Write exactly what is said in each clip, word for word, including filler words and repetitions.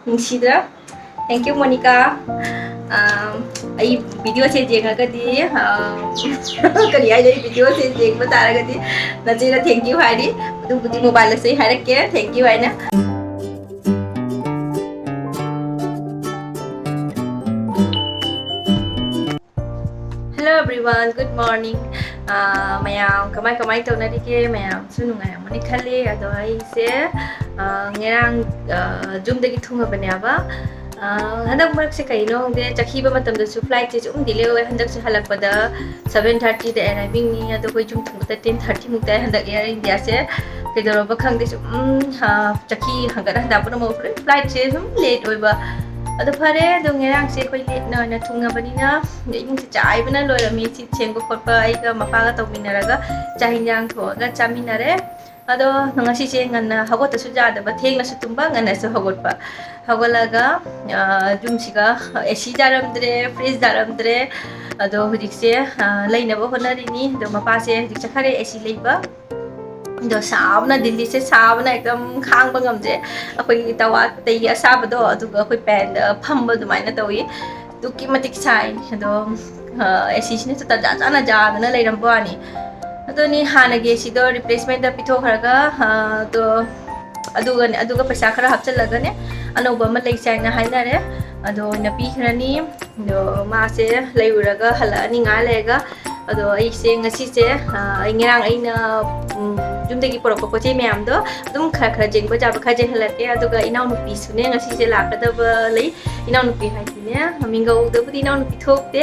ꯅꯨꯡꯁꯤꯗ꯭ꯔꯥ? Thank you, Monica. ꯑꯥ, ꯑꯩ videoꯁꯦ ꯌꯦꯡꯉꯒꯗꯤ, ꯑꯥ, ꯀꯔꯤ ꯍꯥꯏꯗꯣꯏ, videoꯁꯦ ꯌꯦꯡꯕ ꯇꯥꯔꯒꯗꯤ ꯅꯆꯦꯅ thank you ꯍꯥꯏꯔꯤ꯫ ꯑꯗꯨꯕꯨꯗꯤ mobileꯗꯁꯨ ꯑꯩ ꯍꯥꯏꯔꯛꯀꯦ thank you ꯍꯥꯏꯅ꯫ Hello everyone, good morning. ꯑꯥ, ꯃꯌꯥꯝ ꯀꯃꯥꯏ ꯀꯃꯥꯏ ꯇꯧꯅꯔꯤꯒꯦ? ꯃꯌꯥꯝꯁꯨ ꯅꯨꯡꯉꯥꯏꯔꯝꯒꯅꯤ ꯈꯜꯂꯤ꯫ ꯑꯗꯣ ꯑꯩꯁꯦ, ꯑꯥ, ꯉꯔꯥꯡ, ꯑꯥ, ꯌꯨꯝꯗꯒꯤ ꯊꯨꯡꯉꯕꯅꯦꯕ꯫ ꯑꯥ, ꯍꯟꯗꯛ ꯃꯔꯛꯁꯦ ꯀꯩꯅꯣ ꯈꯪꯗꯦ, ꯆꯠꯈꯤꯕ ꯃꯇꯝꯗꯁꯨ flightꯁꯦ ꯁꯨꯝ delay ꯑꯣꯏ꯫ ꯍꯟꯗꯛꯁꯦ ꯍꯜꯂꯛꯄꯗ seven thirtyꯗ arrivingꯅꯤ, ꯑꯗꯣ ꯑꯩꯈꯣꯏ ꯌꯨꯝ ꯊꯨꯡꯕꯗ ten thirtyꯃꯨꯛꯇ ꯍꯟꯗꯛ Air Indiaꯁꯦ꯫ ꯀꯩꯗꯧꯔꯕ ꯈꯪꯗꯦ, ꯁꯨꯝ, ꯎꯝ, ꯑꯥ, ꯆꯠꯈꯤ ꯍꯟꯒꯠ ꯍꯟꯗꯥ ꯄꯨꯝꯅꯃꯛ ꯂꯣꯏ flightꯁꯦ ꯁꯨꯝ late ꯑꯣꯏꯕ꯫ ꯑꯗꯣ ꯐꯔꯦ, ꯑꯗꯣ ꯉꯔꯥꯡꯁꯦ ꯑꯩꯈꯣꯏ lateꯅ ꯑꯣꯏꯅ ꯊꯨꯡꯉꯕꯅꯤꯅ, ꯏꯃꯨꯡꯁꯦ ꯆꯥꯏꯕꯅ ꯂꯣꯏꯔꯝꯃꯤ꯫ ꯁꯤ ꯁꯦꯡꯕ ꯈꯣꯠꯄ ꯑꯩꯒ ꯃꯄꯥꯒ ꯇꯧꯃꯤꯟꯅꯔꯒ ꯆꯥꯛ ꯍꯤꯟꯖꯥꯡ ꯊꯣꯡꯉꯒ ꯆꯥꯃꯤꯟꯅꯔꯦ꯫ ꯑꯗꯣ ꯉꯁꯤꯁꯦ ꯉꯟꯅ ꯍꯧꯒꯠꯇꯁꯨ ꯌꯥꯗꯕ, ꯊꯦꯡꯅꯁꯨ ꯇꯨꯝꯕ, ꯉꯟꯅꯁꯨ ꯍꯧꯒꯠꯄ꯫ ꯍꯧꯒꯠꯂꯒ, ꯑ, ꯌꯨꯝꯁꯤꯒ AC ꯌꯥꯔꯝꯗ꯭ꯔꯦ, fridge ꯌꯥꯔꯝꯗ꯭ꯔꯦ꯫ ꯑꯗꯣ ꯍꯧꯖꯤꯛꯁꯦ, ꯑ, ꯂꯩꯅꯕ ꯍꯣꯠꯅꯔꯤꯅꯤ꯫ ꯑꯗꯣ ꯃꯄꯥꯁꯦ ꯍꯧꯖꯤꯛ ꯆꯠꯈꯔꯦ AC ꯂꯩꯕ꯫ ꯑꯗꯣ ꯁꯥꯕꯅ, ꯗꯤꯜꯂꯤꯁꯦ ꯁꯥꯕꯅ ꯑꯦꯛꯗꯝ ꯈꯥꯡꯕ ꯉꯝꯗ꯭ꯔꯦ꯫ ꯑꯩꯈꯣꯏꯒꯤ ꯇꯋꯥ ꯇꯩ ꯑꯁꯥꯕꯗꯣ, ꯑꯗꯨꯒ ꯑꯩꯈꯣꯏ fanꯗ ꯐꯝꯕ ꯑꯗꯨꯃꯥꯏꯅ ꯇꯧꯏ꯫ ꯑꯗꯨꯛꯀꯤ ꯃꯇꯤꯛ ꯁꯥꯏ꯫ ꯑꯗꯣ, ꯑ, ACꯁꯤꯅꯁꯨ ꯇꯟꯖꯥ ꯆꯥꯅ ꯌꯥꯗꯅ ꯂꯩꯔꯝꯕ ꯋꯥꯅꯤ꯫ ꯑꯗꯨꯅꯤ ꯍꯥꯟꯅꯒꯤ ACꯗꯣ replacementꯇ ꯄꯤꯊꯣꯛꯈ꯭ꯔꯒ, ꯑ, ꯑꯗꯣ ꯑꯗꯨꯒꯅꯦ, ꯑꯗꯨꯒ ꯄꯩꯁꯥ ꯈꯔ ꯍꯥꯞꯆꯤꯜꯂꯒꯅꯦ, ꯑꯅꯧꯕ ꯑꯃ ꯂꯩꯁꯦ ꯍꯥꯏꯅ ꯍꯥꯏꯅꯔꯦ꯫ ꯑꯗꯣ ꯑꯣꯏꯅ ꯄꯤꯈ꯭ꯔꯅꯤ꯫ ꯑꯗꯣ ꯃꯥꯁꯦ ꯂꯩꯔꯨꯔꯒ ꯍꯜꯂꯛꯑꯅꯤ ꯉꯥꯏꯍꯥꯛ ꯂꯩꯔꯒ꯫ ꯑꯗꯣ ꯑꯩꯁꯦ ꯉꯁꯤꯁꯦ, ꯑ, ꯑꯩ ꯉꯔꯥꯡ ꯑꯩꯅ, ꯎꯝ, ꯌꯨꯝꯗꯒꯤ ꯄꯨꯔꯛꯄ ꯄꯣꯠ ꯆꯩ ꯃꯌꯥꯝꯗꯣ ꯑꯗꯨꯝ ꯈꯔ ꯈꯔ ꯌꯦꯡꯕ ꯌꯥꯕ ꯈꯔ ꯌꯦꯡꯍꯜꯂꯛꯀꯦ꯫ ꯑꯗꯨꯒ ꯏꯅꯥꯎꯅꯨꯄꯤꯁꯨꯅꯦ ꯉꯁꯤꯁꯦ ꯂꯥꯛꯀꯗꯕ ꯂꯩ꯫ ꯏꯅꯥꯎꯅꯨꯄꯤ ꯍꯥꯏꯗꯤꯅꯦ, ꯃꯤꯡꯒꯧꯗꯕꯨꯗꯤ ꯏꯅꯥꯎꯅꯨꯄꯤ ꯊꯣꯛꯇꯦ꯫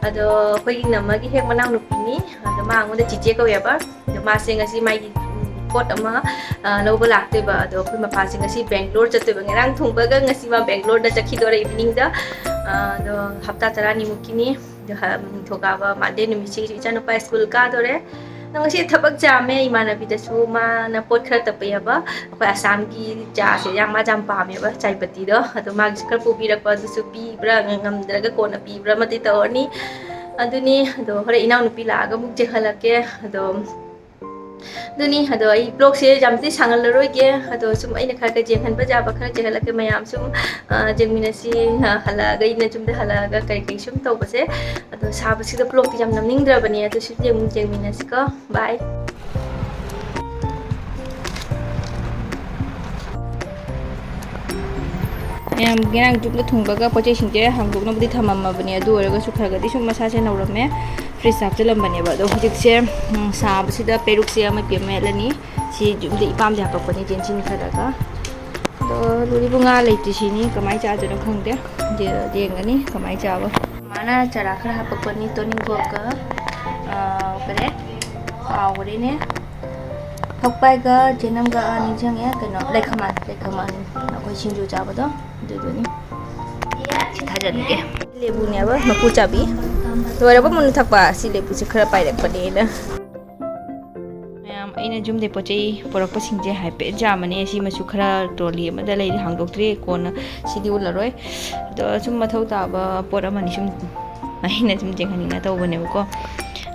ꯑꯗꯣ ꯑꯩꯈꯣꯏꯒꯤ ꯅꯝꯃꯒꯤ ꯍꯦꯛ ꯃꯅꯥꯎꯅꯨꯄꯤꯅꯤ꯫ ꯑꯗꯣ ꯃꯥ ꯑꯩꯉꯣꯟꯗ ꯆꯤꯆꯦ ꯀꯧꯋꯦꯕ꯫ ꯑꯗꯣ ꯃꯥꯁꯦ ꯉꯁꯤ ꯃꯥꯒꯤ, ꯎꯝ, ꯄꯣꯠ ꯑꯃ, ꯑ, ꯂꯧꯕ ꯂꯥꯛꯇꯣꯏꯕ꯫ ꯑꯗꯣ ꯑꯩꯈꯣꯏ ꯃꯄꯥꯁꯦ ꯉꯁꯤ ꯕꯦꯡꯒ꯭ꯂꯣꯔ ꯆꯠꯇꯣꯏꯕ꯫ ꯉꯔꯥꯡ ꯊꯨꯡꯕꯒ ꯉꯁꯤ ꯃꯥ ꯕꯦꯡꯒ꯭ꯂꯣꯔꯗ ꯆꯠꯈꯤꯗꯣꯔꯦ eveningꯗ꯫ ꯑ, ꯑꯗꯣ ꯍꯞꯇꯥ ꯇꯔꯥꯅꯤꯃꯨꯛꯀꯤꯅꯤ꯫ ꯑꯗꯣ ꯍ-, ꯅꯤꯡꯊꯧꯀꯥꯕ Monday ꯅꯨꯃꯤꯠꯁꯤꯒꯤꯁꯨ ꯏꯆꯥꯅꯨꯄꯥ ꯁ꯭ꯀꯨꯜ ꯀꯥꯗꯣꯔꯦ꯫ ꯑꯗꯣ ꯉꯁꯤ ꯊꯕꯛ ꯌꯥꯝꯃꯦ꯫ ꯏꯃꯥꯟꯅꯕꯤꯗꯁꯨ ꯃꯥꯅ ꯄꯣꯠ ꯈꯔ ꯇꯞꯄꯛꯑꯦꯕ꯫ ꯑꯩꯈꯣꯏ ꯑꯁꯥꯝꯒꯤ ꯆꯥꯁꯦ ꯌꯥꯝ, ꯃꯥꯁꯦ ꯌꯥꯝ ꯄꯥꯝꯃꯦꯕ, ꯆꯥꯏꯄꯇꯤꯗꯣ꯫ ꯑꯗꯣ ꯃꯥꯒꯤꯁꯨ ꯈꯔ ꯄꯨꯕꯤꯔꯛꯄ, ꯑꯗꯨꯁꯨ ꯄꯤꯕ꯭ꯔꯥ ꯉꯝꯗ꯭ꯔꯒ ꯀꯣꯟꯅ ꯄꯤꯕ꯭ꯔꯥ ꯑꯃꯗꯤ ꯇꯧꯔꯅꯤ꯫ ꯑꯗꯨꯅꯤ, ꯑꯗꯣ ꯍꯣꯔꯦꯟ ꯏꯅꯥꯎꯅꯨꯄꯤ ꯂꯥꯛꯑꯒ ꯑꯃꯨꯛ ꯌꯦꯡꯍꯜꯂꯛꯀꯦ꯫ ꯑꯗꯣ ꯑꯗꯨꯅꯤ, ꯑꯗꯣ ꯑꯩ ꯕ꯭ꯂꯣꯛꯁꯦ ꯌꯥꯝ ꯊꯤ ꯁꯥꯡꯍꯜꯂꯔꯣꯏꯒꯦ꯫ ꯑꯗꯣ ꯁꯨꯝ ꯑꯩꯅ ꯈꯔ ꯈꯔ ꯌꯦꯡꯍꯟꯕ ꯌꯥꯕ ꯈꯔ ꯌꯦꯡꯍꯜꯂꯛꯀꯦ꯫ ꯃꯌꯥꯝ ꯁꯨꯝ, ꯑ, ꯌꯦꯡꯃꯤꯟꯅꯁꯤ, ꯑ, ꯍꯜꯂꯛꯑꯒ, ꯑꯩꯅ ꯌꯨꯝꯗ ꯍꯜꯂꯛꯑꯒ ꯀꯔꯤ ꯀꯔꯤ ꯁꯨꯝ ꯇꯧꯕꯁꯦ꯫ ꯑꯗꯣ ꯁꯥꯕꯁꯤꯗ ꯕ꯭ꯂꯣꯛꯇꯤ ꯌꯥꯝ ꯅꯝꯅꯤꯡꯗ꯭ꯔꯕꯅꯦ꯫ ꯑꯗꯨ ꯁꯨꯝ ꯌꯦꯡ-, ꯌꯦꯡꯃꯤꯟꯅꯁꯤꯀꯣ꯫ ꯕꯥꯏ꯫ ꯃꯌꯥꯝ ꯉꯔꯥꯡ ꯌꯨꯝꯗ ꯊꯨꯡꯕꯒ ꯄꯣꯠ ꯆꯩꯁꯤꯡꯁꯦ ꯍꯥꯡꯗꯣꯛꯅꯕꯗꯤ ꯊꯝꯃꯝꯃꯕꯅꯦ꯫ ꯑꯗꯨ ꯑꯣꯏꯔꯒꯁꯨ ꯈꯔꯒꯗꯤ ꯁꯨꯝ ꯃꯁꯥꯁꯦ ꯅꯧꯔꯝꯃꯦ꯫ ꯐ꯭ꯔꯤꯖꯇ ꯍꯥꯞꯆꯤꯜꯂꯝꯕꯅꯦꯕ꯫ ꯑꯗꯣ ꯍꯧꯖꯤꯛꯁꯦ, ꯎꯝ, ꯁꯥꯕꯁꯤꯗ ꯄꯦꯔꯨꯛꯁꯦ ꯑꯃ ꯄꯦꯝꯃ ꯃꯦꯠꯂꯅꯤ꯫ ꯁꯤ ꯌꯨꯝꯗ ꯏꯄꯥꯝꯗ ꯍꯥꯄꯛꯄꯅꯦ, ꯆꯦꯟꯁꯤꯟꯈ꯭ꯔꯒ꯫ ꯑꯗꯣ ꯂꯨꯔꯤꯕꯨ ꯉꯥ ꯂꯩꯇꯦ ꯁꯤꯅꯤ, ꯀꯃꯥꯏꯅ ꯆꯥꯗꯣꯏꯅꯣ ꯈꯪꯗꯦ꯫ ꯌꯦ-, ꯌꯦꯡꯒꯅꯤ ꯀꯃꯥꯏꯅ ꯆꯥꯕ꯫ ꯃꯥꯅ ꯆꯔꯥ ꯈꯔ ꯍꯥꯄꯛꯄꯅꯤ, ꯇꯣꯅꯤꯡꯈꯣꯛꯀ, ꯑ, ꯀꯔꯤ? ꯀꯥꯎꯒ꯭ꯔꯦꯅꯦ꯫ ꯐꯛꯄꯥꯏꯒ ꯆꯦꯅꯝꯒ, ꯑ, ꯅꯤꯡꯁꯤꯡꯉꯦ꯫ ꯀꯩꯅꯣ, ꯂꯩꯈꯃꯥꯟ, ꯂꯩꯈꯃꯥꯟ꯫ ꯑꯩꯈꯣꯏ ꯁꯤꯡꯖꯨ ꯆꯥꯕꯗꯣ, ꯑꯗꯨꯗꯨꯅꯤ꯫ ꯁꯤ ꯊꯥꯖꯟꯒꯦ꯫ ꯂꯦꯕꯨꯅꯦꯕ, ꯃꯀꯨ ꯆꯥꯕꯤ꯫ ꯂꯣꯏꯔꯕ ꯃꯨꯟꯅ ꯊꯛꯄ? ꯁꯤ ꯂꯦꯕꯨꯁꯦ ꯈꯔ ꯄꯥꯏꯔꯛꯄꯅꯦꯅ꯫ ꯃꯌꯥꯝ, ꯑꯩꯅ ꯌꯨꯝꯗꯩ ꯄꯣꯠ ꯆꯩ ꯄꯨꯔꯛꯄꯁꯤꯡꯁꯦ ꯍꯥꯏꯐꯦꯠ ꯌꯥꯝꯕꯅꯦ꯫ ꯁꯤꯃꯁꯨ ꯈꯔ ꯇ꯭ꯔꯣꯂꯤ ꯑꯃꯗ ꯂꯩꯔꯤ, ꯍꯥꯡꯗꯣꯛꯇ꯭ꯔꯤ, ꯀꯣꯟꯅ ꯁꯤꯗꯤ ꯎꯠꯂꯔꯣꯏ꯫ ꯑꯗꯣ ꯁꯨꯝ ꯃꯊꯧ ꯇꯥꯕ ꯄꯣꯠ ꯑꯃꯅꯤ ꯁꯨꯝ ꯑꯩꯅ ꯁꯨꯝ ꯌꯦꯡꯍꯟꯅꯤꯡꯅ ꯇꯧꯕꯅꯦꯕꯀꯣ꯫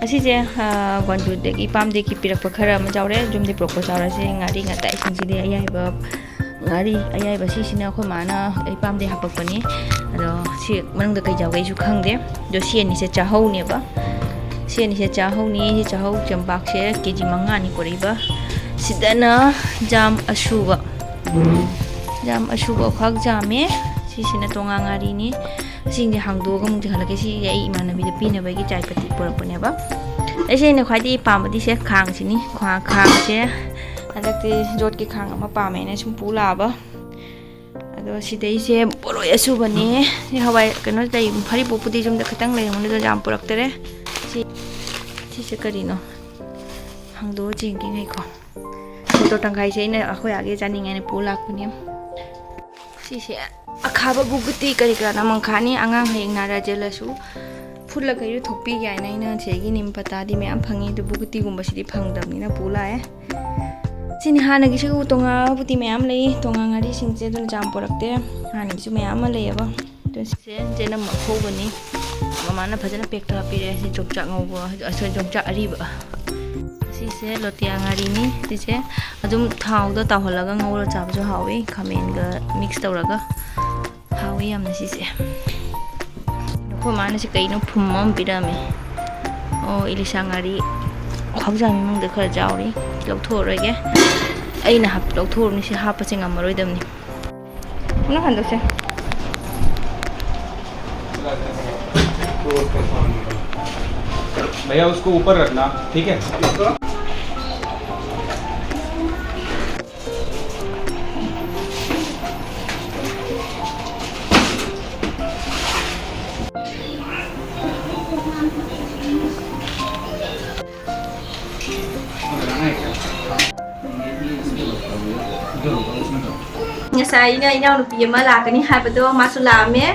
ꯑꯁꯤꯁꯦ, ꯑ, ꯒ꯭ꯋꯥꯟꯖꯨꯗꯒꯤ ꯏꯄꯥꯝꯗꯒꯤ ꯄꯤꯔꯛꯄ ꯈꯔ ꯑꯃ ꯌꯥꯎꯔꯦ꯫ ꯌꯨꯝꯗꯩ ꯄꯨꯔꯛꯄꯁꯨ ꯌꯥꯎꯔꯦ꯫ ꯁꯤ ꯉꯥꯔꯤ ꯉꯥꯇꯥꯏꯁꯤꯡꯁꯤꯗꯤ ꯑꯌꯥꯏꯕ ꯉꯥꯔꯤ ꯑꯌꯥꯏꯕ ꯁꯤꯁꯤꯅ ꯑꯩꯈꯣꯏ ꯃꯥꯅ ꯏꯄꯥꯝꯗꯩ ꯍꯥꯄꯛꯄꯅꯤ꯫ ꯑꯗꯣ ꯁꯤ ꯃꯅꯨꯡꯗ ꯀꯩ ꯌꯥꯎꯒꯦ ꯑꯩꯁꯨ ꯈꯪꯗꯦ꯫ ꯑꯗꯣ ꯁꯤ ꯑꯅꯤꯁꯦ ꯆꯥꯍꯧꯅꯦꯕ꯫ ꯁꯤ ꯑꯅꯤꯁꯦ ꯆꯥꯍꯧꯅꯤ꯫ ꯁꯤ ꯆꯥꯍꯧ ꯆꯦꯡꯄꯥꯛꯁꯦ ꯀꯦ ꯖꯤ ꯃꯉꯥꯅꯤ ꯄꯨꯔꯛꯏꯕ꯫ ꯁꯤꯗꯅ ꯖꯥꯝ ꯑꯁꯨꯕ꯫ ꯖꯥꯝ ꯑꯁꯨꯕ ꯈꯛ ꯖꯥꯝꯃꯦ꯫ ꯁꯤꯁꯤꯅ ꯇꯣꯉꯥ ꯉꯥꯔꯤꯅꯤ꯫ ꯁꯤꯁꯤꯡꯁꯦ ꯍꯥꯡꯗꯣꯛꯑꯒ ꯑꯃꯨꯛ ꯆꯤꯡꯍꯜꯂꯛꯀꯦ꯫ ꯁꯤꯁꯦ ꯑꯩ ꯏꯃꯥꯟꯅꯕꯤꯗ ꯄꯤꯅꯕꯒꯤ ꯆꯥꯏ ꯄꯠꯇꯤ ꯄꯨꯔꯛꯄꯅꯦꯕ꯫ ꯑꯩꯁꯦ ꯑꯩꯅ ꯈ꯭ꯋꯥꯏꯗꯒꯤ ꯄꯥꯝꯕꯗꯤ ꯁꯦ ꯈꯥꯡꯁꯤꯅꯤ꯫ ꯈ꯭ꯋꯥꯡ-, ꯈꯥꯡꯁꯦ ꯍꯟꯗꯛꯇꯤ ꯖꯣꯠꯀꯤ ꯈꯥꯡ ꯑꯃ ꯄꯥꯝꯃꯦꯅ ꯁꯨꯝ ꯄꯨ ꯂꯥꯛꯑꯕ꯫ ꯑꯗꯣ ꯁꯤꯗꯩꯁꯦ ꯕꯣꯔꯣꯏ ꯑꯁꯨꯕꯅꯦ꯫ ꯁꯤ ꯍꯋꯥꯏ ꯀꯩꯅꯣ ꯂꯩ, ꯐꯔꯤꯕꯣꯛꯄꯨꯗꯤ ꯌꯨꯝꯗ ꯈꯤꯇꯪ ꯂꯩꯔꯝꯒꯅꯤ, ꯑꯗꯣ ꯌꯥꯝ ꯄꯨꯔꯛꯇꯔꯦ꯫ ꯁꯤ, ꯁꯤꯁꯦ ꯀꯔꯤꯅꯣ? ꯍꯥꯡꯗꯣꯛꯑ ꯌꯦꯡꯒꯦ, ꯉꯥꯏꯈꯣ꯫ ꯃꯣꯇꯣꯔ ꯇꯪꯈꯥꯏꯁꯦ ꯑꯩꯅ ꯑꯩꯈꯣꯏ ꯑꯥꯒꯤ ꯆꯥꯅꯤꯡꯉꯦꯅ ꯄꯨ ꯂꯥꯛꯄꯅꯦ꯫ ꯁꯤꯁꯦ ꯑꯈꯥꯕ ꯒꯨꯒꯨꯇꯤ ꯀꯔꯤ ꯀꯔꯥꯅ ꯃꯪꯈꯥꯅꯤ꯫ ꯑꯉꯥꯡ ꯍꯌꯦꯡ ꯅꯥꯔꯥ ꯆꯦꯜꯂꯁꯨ ꯐꯨꯠꯂꯒ ꯏꯔꯨꯊꯣꯛꯄꯤꯒꯦ ꯍꯥꯏꯅ ꯑꯩꯅ ꯁꯤꯗꯒꯤ ꯅꯤꯝ ꯄꯇꯥꯗꯤ ꯃꯌꯥꯝ ꯐꯪꯉꯤ, ꯑꯗꯨꯕꯨ ꯒꯨꯇꯤꯒꯨꯝꯕꯁꯤꯗꯤ ꯐꯪꯗꯕꯅꯤꯅ ꯄꯨ ꯂꯥꯛꯑꯦ꯫ ꯁꯤꯅꯤ ꯍꯥꯟꯅꯒꯤꯁꯨ ꯇꯣꯉꯥꯕꯨꯗꯤ ꯃꯌꯥꯝ ꯂꯩ, ꯇꯣꯉꯥ ꯉꯥꯔꯤꯁꯤꯡꯁꯦ ꯑꯗꯨꯅ ꯌꯥꯝ ꯄꯨꯔꯛꯇꯦ꯫ ꯍꯥꯟꯅꯒꯤꯁꯨ ꯃꯌꯥꯝ ꯑꯃ ꯂꯩꯌꯦꯕ꯫ ꯑꯗꯣ ꯁꯤꯁꯦ ꯆꯦꯅꯝ ꯑꯐꯧꯕꯅꯤ, ꯃꯃꯥꯅ ꯐꯖꯅ ꯄꯦꯛꯇ ꯍꯥꯞꯄꯤꯔꯦ꯫ ꯁꯤ ꯌꯣꯡꯆꯥꯛ ꯉꯧꯕ, ꯑꯁ, ꯌꯣꯡꯆꯥꯛ ꯑꯔꯤꯕ꯫ ꯁꯤꯁꯦ ꯂꯣꯇꯤꯌꯥ ꯉꯥꯔꯤꯅꯤ꯫ ꯁꯤꯁꯦ ꯑꯗꯨꯝ ꯊꯥꯎꯗ ꯇꯥꯎꯍꯜꯂꯒ ꯉꯧꯔ ꯆꯥꯕꯁꯨ ꯍꯥꯎꯏ, ꯈꯥꯃꯦꯟꯒ ꯃꯤꯛꯁ ꯇꯧꯔꯒ꯫ ꯍꯥꯎꯏ ꯌꯥꯝꯅ ꯁꯤꯁꯦ꯫ ꯑꯩꯈꯣꯏ ꯃꯥꯅ ꯁꯤ ꯀꯩꯅꯣ ꯐꯨꯝ ꯑꯃ ꯄꯤꯔꯛꯑꯝꯃꯤ꯫ ꯑꯣ, ꯏꯂꯤꯁꯥ ꯉꯥꯔꯤ ꯈꯥꯎꯖꯥꯝ ꯏꯃꯨꯡꯗ ꯈꯔ ꯌꯥꯎꯔꯤ꯫ ꯂꯧꯊꯣꯛꯑꯔꯣꯏꯒꯦ꯫ ꯑꯩꯅ ꯍꯥꯞ-, ꯂꯧꯊꯣꯛꯎꯔꯅꯤ, ꯁꯤ ꯍꯥꯞꯄꯁꯦ ꯉꯝꯃꯔꯣꯏꯗꯕꯅꯤ꯫ ꯄꯨꯟꯅ ꯍꯟꯗꯣꯛꯁꯦ꯫ भैया, उसको ऊपर रखना, ठीक है? ꯉꯁꯥꯏ ꯑꯩꯅ ꯏꯅꯥꯎꯅꯨꯄꯤ ꯑꯃ ꯂꯥꯛꯀꯅꯤ ꯍꯥꯏꯕꯗꯣ, ꯃꯥꯁꯨ ꯂꯥꯛꯑꯝꯃꯦ꯫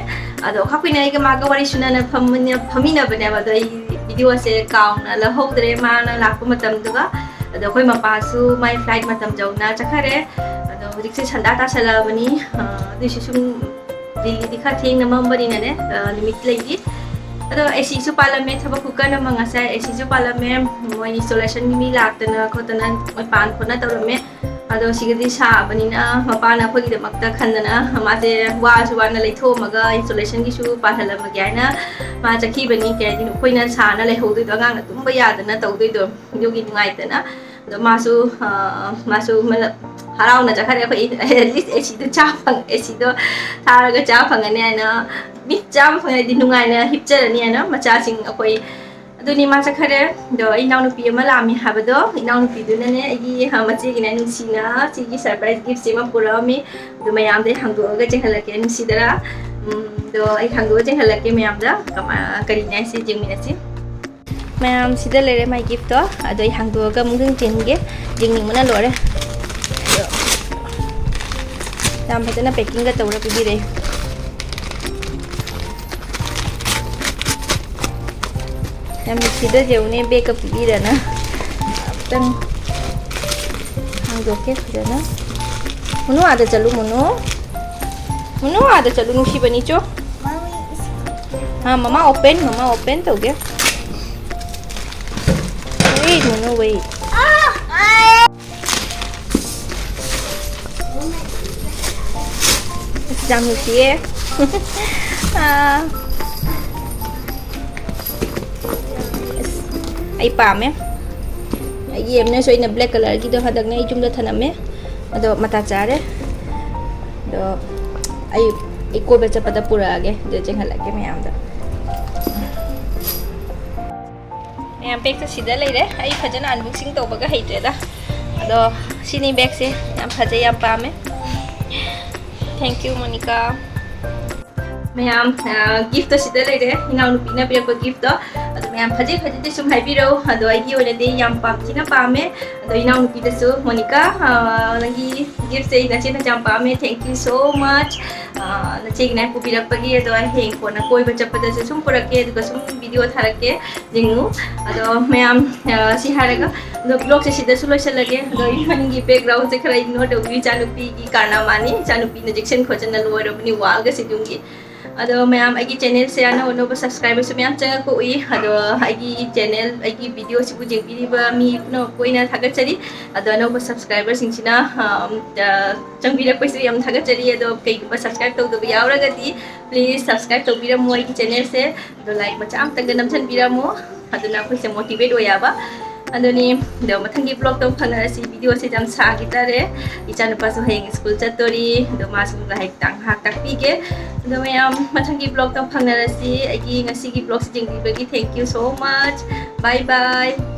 ꯑꯗꯣ ꯈꯥꯛꯄꯤꯅ ꯑꯩꯒ ꯃꯥꯒ ꯋꯥꯔꯤ ꯁꯨꯅꯅ ꯐꯝꯃꯤꯟꯅ-, ꯐꯝꯃꯤꯟꯅꯕꯅꯦꯕ꯫ ꯑꯗꯣ ꯑꯩ ꯚꯤꯗꯤꯑꯣꯁꯦ ꯀꯥꯎꯅ ꯂꯧꯍꯧꯗ꯭ꯔꯦ ꯃꯥꯅ ꯂꯥꯛꯄ ꯃꯇꯝꯗꯨꯒ꯫ ꯑꯗꯣ ꯑꯩꯈꯣꯏ ꯃꯄꯥꯁꯨ ꯃꯥꯏ ꯐ꯭ꯂꯥꯏꯠ ꯃꯇꯝ ꯌꯧꯅ ꯆꯠꯈꯔꯦ꯫ ꯑꯗꯣ ꯍꯧꯖꯤꯛꯁꯦ ꯁꯟꯗꯥ ꯇꯥꯁꯜꯂꯛꯑꯕꯅꯤ꯫ ꯑ, ꯑꯗꯨꯏꯁꯨ ꯁꯨꯝ ꯗꯤꯜꯂꯤꯗꯤ ꯈꯔ ꯊꯦꯡꯅ ꯃꯝꯕꯅꯤꯅꯅꯦ, ꯑ, ꯅꯨꯃꯤꯠ ꯂꯩꯔꯤ꯫ ꯑꯗꯣ ꯑꯦ ꯁꯤꯁꯨ ꯄꯥꯜꯂꯝꯃꯦ, ꯊꯕꯛ ꯈꯨꯀꯟ ꯑꯃ ꯉꯁꯥꯏ ꯑꯦ ꯁꯤꯁꯨ ꯄꯥꯜꯂꯝꯃꯦ꯫ ꯃꯣꯏ ꯏꯟꯁꯇꯣꯂꯦꯁꯟꯒꯤ ꯃꯤ ꯂꯥꯛꯇꯅ ꯈꯣꯠꯇꯅ ꯃꯣꯏ ꯄꯥꯟ ꯈꯣꯠꯅ ꯇꯧꯔꯝꯃꯦ꯫ ꯑꯗꯣ ꯁꯤꯒꯗꯤ ꯁꯥꯕꯅꯤꯅ ꯃꯄꯥꯅ ꯑꯩꯈꯣꯏꯒꯤꯗꯃꯛꯇ ꯈꯟꯗꯅ ꯃꯥꯁꯦ ꯋꯥꯁꯨ ꯋꯥꯅ ꯂꯩꯊꯣꯛꯑꯝꯃꯒ ꯏꯟꯁꯇꯣꯂꯦꯁꯟꯒꯤꯁꯨ ꯄꯥꯜꯍꯜꯂꯝꯃꯒꯦ ꯍꯥꯏꯅ ꯃꯥ ꯆꯠꯈꯤꯕꯅꯤ꯫ ꯀꯩ ꯍꯥꯏꯗꯤ ꯑꯩꯈꯣꯏꯅ ꯁꯥꯅ ꯂꯩꯍꯧꯗꯣꯏꯗꯣ, ꯑꯉꯥꯡꯅ ꯇꯨꯝꯕ ꯌꯥꯗꯅ ꯇꯧꯗꯣꯏꯗꯣ, ꯑꯗꯨꯒꯤ ꯅꯨꯡꯉꯥꯏꯇꯅ꯫ ꯑꯗꯣ ꯃꯥꯁꯨ, ꯑ, ꯃꯥꯁꯨ ꯃꯅ-, ꯍꯔꯥꯎꯅ ꯆꯠꯈ꯭ꯔꯦ꯫ ꯑꯩꯈꯣꯏ at least ꯑꯦ ꯁꯤꯗꯣ ꯆꯥ ꯐꯪ-, ꯑꯦ ꯁꯤꯗꯣ ꯊꯥꯔꯒ ꯆꯥ ꯐꯪꯒꯅꯤ ꯍꯥꯏꯅ, ꯃꯤ ꯆꯥꯕ ꯐꯪꯉꯗꯤ ꯅꯨꯡꯉꯥꯏꯅ ꯍꯤꯞꯆꯔꯅꯤ ꯍꯥꯏꯅ ꯃꯆꯥꯁꯤꯡ ꯑꯩꯈꯣꯏ꯫ ꯑꯗꯨꯅꯤ ꯃꯥ ꯆꯠꯈꯔꯦ꯫ ꯑꯗꯣ ꯑꯩ ꯏꯅꯥꯎꯅꯨꯄꯤ ꯑꯃ ꯂꯥꯛꯑꯝꯃꯤ ꯍꯥꯏꯕꯗꯣ, ꯏꯅꯥꯎꯅꯨꯄꯤꯗꯨꯅꯅꯦ ꯑꯩꯒꯤ, ꯑ, ꯃꯆꯦꯒꯤꯅꯦ ꯅꯨꯡꯁꯤꯅ ꯁꯤꯒꯤ ꯁꯔꯄ꯭ꯔꯥꯏꯁ ꯒꯤꯐꯁꯦ ꯑꯃ ꯄꯨꯔꯛꯑꯝꯃꯤ꯫ ꯑꯗꯣ ꯃꯌꯥꯝꯗ ꯑꯩ ꯍꯥꯡꯗꯣꯛꯑꯒ ꯆꯦꯟꯍꯜꯂꯛꯀꯦ, ꯅꯨꯡꯁꯤꯗꯔꯥ? ꯎꯝ, ꯑꯗꯣ ꯑꯩ ꯍꯥꯡꯗꯣꯛꯑ ꯆꯦꯟꯍꯜꯂꯛꯀꯦ ꯃꯌꯥꯝꯗ꯫ ꯀꯃꯥꯏ-, ꯀꯔꯤꯅꯦ ꯍꯥꯏꯁꯦ ꯌꯦꯡꯃꯤꯟꯅꯁꯤ꯫ ꯃꯌꯥꯝ, ꯁꯤꯗ ꯂꯩꯔꯦ ꯃꯥꯏ ꯒꯤꯐꯇꯣ꯫ ꯑꯗꯣ ꯑꯩ ꯍꯥꯡꯗꯣꯛꯑꯒ ꯑꯃꯨꯛꯇꯪ ꯆꯦꯟꯒꯦ꯫ ꯌꯦꯡꯅꯤꯡꯕꯅ ꯂꯣꯏꯔꯦ꯫ ꯑꯗꯣ ꯌꯥꯝ ꯐꯖꯅ ꯄꯦꯛꯀꯤꯡꯒ ꯇꯧꯔ ꯄꯤꯕꯤꯔꯦ꯫ ꯌꯥꯝ ꯅꯨꯡꯁꯤꯗ ꯌꯦꯡꯉꯨꯅꯦ, ꯕꯦꯒꯀ ꯄꯤꯕꯤꯔꯅ꯫ ꯑꯝꯇꯪ ꯍꯥꯡꯗꯣꯛꯀꯦ ꯐꯖꯅ꯫ ꯃꯨꯅꯨ, ꯑꯥꯗ ꯆꯠꯂꯨ, ꯃꯨꯅꯨ꯫ ꯃꯨꯅꯨ, ꯑꯥꯗ ꯆꯠꯂꯨ, ꯅꯨꯡꯁꯤꯕꯅꯤ ꯆꯣ꯫ ꯍꯥ, ꯃꯃꯥ open, ꯃꯃꯥ open ꯇꯧꯒꯦ꯫ Wait, ꯃꯨꯅꯨ, wait꯫ ꯑꯁ, ꯌꯥꯝ ꯅꯨꯡꯁꯤꯌꯦ꯫ ꯑꯥ꯫ ꯑꯁ, ꯑꯩ ꯄꯥꯝꯃꯦ꯫ ꯑꯩꯒꯤ ꯑꯦꯝꯅꯁꯨ ꯑꯩꯅ black colourꯒꯤꯗꯣ ꯍꯟꯗꯛꯅ ꯑꯩ ꯌꯨꯝꯗ ꯊꯅꯝꯃꯦ꯫ ꯑꯗꯣ ꯃꯇꯥ ꯆꯥꯔꯦ꯫ ꯑꯗꯣ ꯑꯩ, ꯑꯩ ꯀꯣꯏꯕ ꯆꯠꯄꯗ ꯄꯨꯔꯛꯑꯒꯦ꯫ ꯑꯗꯨ ꯆꯦꯟꯍꯜꯂꯛꯀꯦ ꯃꯌꯥꯝꯗ꯫ ꯃꯌꯥꯝ, bagꯁꯦ ꯁꯤꯗ ꯂꯩꯔꯦ꯫ ꯑꯩ ꯐꯖꯅ unboxing ꯇꯧꯕꯒ ꯍꯩꯇ꯭ꯔꯦꯗ꯫ ꯑꯗꯣ ꯁꯤꯅꯤ bagꯁꯦ꯫ ꯌꯥꯝ ꯐꯖꯩ, ꯌꯥꯝ ꯄꯥꯝꯃꯦ꯫ Thank you, Monica. ꯃꯌꯥꯝ, ꯑ, giftꯇꯣ ꯁꯤꯗ ꯂꯩꯔꯦ, ꯏꯅꯥꯎꯅꯨꯄꯤꯅ ꯄꯤꯔꯛꯄ giftꯇꯣ꯫ ꯑꯗꯣ ꯃꯌꯥꯝ ꯐꯖꯩ ꯐꯖꯗꯦ ꯁꯨꯝ ꯍꯥꯏꯕꯤꯔꯛꯎ꯫ ꯑꯗꯣ ꯑꯩꯒꯤ ꯑꯣꯏꯅꯗꯤ ꯌꯥꯝ ꯄꯥꯝ-, ꯊꯤꯅ ꯄꯥꯝꯃꯦ꯫ ꯑꯗꯣ ꯏꯅꯥꯎꯅꯨꯄꯤꯗꯁꯨ, ꯃꯣꯅꯤꯀꯥ, ꯑ, ꯅꯪꯒꯤ giftꯁꯦ ꯅꯆꯦꯅ ꯌꯥꯝ ꯄꯥꯝꯃꯦ, thank you so much꯫ ꯑ, ꯅꯆꯦꯒꯤꯅ ꯄꯨꯕꯤꯔꯛꯄꯒꯤ꯫ ꯑꯗꯣ ꯑꯩ ꯍꯌꯦꯡ ꯀꯣꯟꯅ ꯀꯣꯏꯕ ꯆꯠꯄꯗꯁꯨ ꯁꯨꯝ ꯄꯨꯔꯛꯀꯦ, ꯑꯗꯨꯒ ꯁꯨꯝ video ꯊꯥꯔꯛꯀꯦ꯫ ꯌꯦꯡꯉꯨ꯫ ꯑꯗꯣ ꯃꯌꯥꯝ, ꯑ, ꯁꯤ ꯍꯥꯏꯔꯒ ꯑꯗꯣ vlogꯁꯦ ꯁꯤꯗꯁꯨ ꯂꯣꯏꯁꯤꯜꯂꯒꯦ꯫ ꯑꯗꯣ ꯑꯩ ꯃꯅꯤꯡꯒꯤ backgroundꯁꯦ ꯈꯔ ignore ꯇꯧꯕꯤꯌꯨ, ꯏꯆꯥꯅꯨꯄꯤꯒꯤ ꯀꯥꯔꯅꯥꯃꯥꯅꯤ, ꯏꯆꯥꯅꯨꯄꯤꯅ ꯌꯦꯛꯁꯟ ꯈꯣꯠꯆꯟꯅ ꯂꯣꯏꯔꯕꯅꯤ wallꯒꯁꯦ ꯌꯨꯝꯒꯤ꯫ ꯑꯗꯣ ꯃꯌꯥꯝ, ꯑꯩꯒꯤ channelꯁꯦ ꯑꯅꯧ ꯑꯅꯧꯕ subscriberꯁꯨ ꯃꯌꯥꯝ ꯆꯪꯉꯛꯄ ꯎꯏ꯫ ꯑꯗꯣ ꯑꯩꯒꯤ channel, ꯑꯩꯒꯤ videoꯁꯤꯕꯨ ꯌꯦꯡꯕꯤꯔꯤꯕ ꯃꯤ ꯄꯨꯝꯅꯃꯛꯄꯨ ꯑꯩꯅ ꯊꯥꯒꯠꯆꯔꯤ꯫ ꯑꯗꯣ ꯑꯅꯧꯕ subscriberꯁꯤꯡꯁꯤꯅ, ꯑ, ꯑ, ꯆꯪꯕꯤꯔꯛꯄꯁꯨ ꯌꯥꯝ ꯊꯥꯒꯠꯆꯔꯤ꯫ ꯑꯗꯣ ꯀꯩꯒꯨꯝꯕ subscribe ꯇꯧꯗꯕ ꯌꯥꯎꯔꯒꯗꯤ please subscribe ꯇꯧꯕꯤꯔꯝꯃꯣ ꯑꯩꯒꯤ channelꯁꯦ꯫ ꯑꯗꯣ like ꯃꯆꯥ ꯑꯝꯇꯪꯒ ꯅꯝꯁꯤꯟꯕꯤꯔꯝꯃꯣ, ꯑꯗꯨꯅ ꯑꯩꯈꯣꯏꯁꯦ motivate ꯑꯣꯏ ꯌꯥꯕ꯫ ꯑꯗꯨꯅꯤ, ꯑꯗꯣ ꯃꯊꯪꯒꯤ vlogꯇ ꯑꯃꯨꯛ ꯐꯪꯅꯔꯁꯤ꯫ Videoꯁꯦ ꯌꯥꯝ ꯁꯥꯡꯈꯤ ꯇꯥꯔꯦ꯫ ꯏꯆꯥꯅꯨꯄꯥꯁꯨ ꯍꯌꯦꯡ school ꯆꯠꯇꯣꯔꯤ, ꯑꯗꯣ ꯃꯥꯁꯨ ꯂꯥꯏꯔꯤꯛ ꯇꯥꯛ-, ꯉꯥꯏꯍꯥꯛ ꯇꯥꯛꯄꯤꯒꯦ꯫ ꯑꯗꯣ ꯃꯌꯥꯝ, ꯃꯊꯪꯒꯤ vlogꯇ ꯑꯃꯨꯛ ꯐꯪꯅꯔꯁꯤ꯫ ꯑꯩꯒꯤ ꯉꯁꯤꯒꯤ vlogꯁꯦ ꯌꯦꯡꯕꯤꯕꯒꯤ thank you so much. Bye bye.